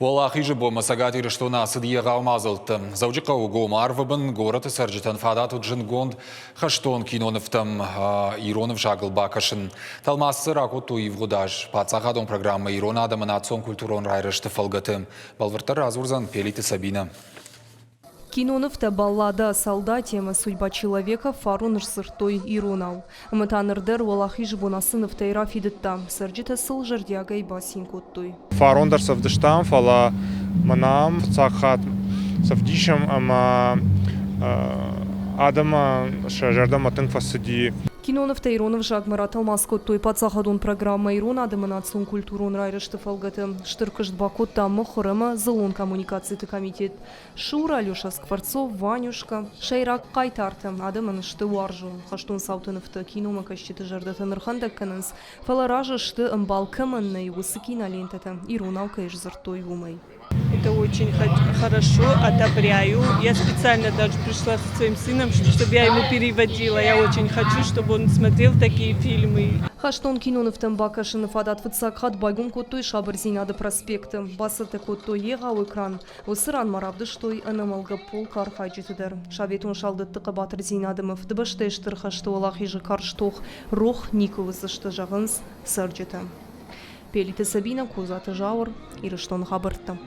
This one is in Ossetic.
Уӕлахизы бонмӕ Цӕгат Ирыстоны ацыд егъау мадзӕлттӕ. Дзӕуджыхъӕуы гом арвы бын горӕты цӕрджытӕн фадат уыд зындгонд хӕстон кинонывтӕм ирон ӕвзагыл бакӕсын. Тӕлмац дзы ракодтой ивгъуыд аз паддзахадон программӕ «Ирон адӕмы национ-культурон райрӕзты» фӕлгӕты. Бӕлвырддӕр радзурдзӕн Пелиты Сабинӕ. Кинонывтӕ «Баллада о солдате» ӕмӕ «Судьба человека» фарон сдзырдтой иронау. Ӕмӕ та ныр дӕр Уӕлахизы бон ацы нывтӕй рафидыдта. Цӕрджытӕ сыл зӕрдиагӕй бацин кодтой. Фарон дӕр сӕвдыстам, фӕлӕ мӕнӕ ам фыццаг хатт сӕвдисӕм ӕмӕ адӕмӕн сӕ зӕрдӕмӕ тынг фӕцыди. Кинонывтӕ ирон ӕвзагмӕ ратӕлмац кодтой паддзахадон программӕ «Ирон адӕмы национ-культурон райрӕзты» фӕлгӕты. Стыр куыст бакодта мыхуыр ӕмӕ дзыллон коммуникациты комитет. Шура, Алеша Скворцов, Ванюшка. Сӕйраг хъайтартӕ адӕмӕн сты уарзон. Хӕстон цауты нывтӕ киномӕкӕсджыты зӕрдӕтӕ нырхӕндӕг кӕнынц, фӕлӕ разы сты, ӕмбал кӕмӕн нӕй, уыцы кинолентӕтӕ иронау кӕй сдзырдтой, уымӕй. Это очень хорошо, одобряю. Я специально даже пришла со своим сыном, чтобы я ему переводила. Я очень хочу, чтобы он смотрел такие фильмы. Хӕстон кинонывтӕм бакӕсыны фадат фыццаг хатт байгом кодтой Сабырдзинады проспекты. Бацӕттӕ кодтой егъау экран. Уыцы ран ма равдыстой ӕнӕмӕлгӕ полкы архайджыты дӕр. Советон салдӕтты хъӕбатырдзинад ӕмӕ Фыдыбӕстӕйы Стыр хӕсты уӕлахизы карз тох рох никуы уыдзысты, зӕгъынц цӕрджытӕ. Пелиты Сабинӕ, Козаты Зауыр, Ирыстоны хабӕрттӕ.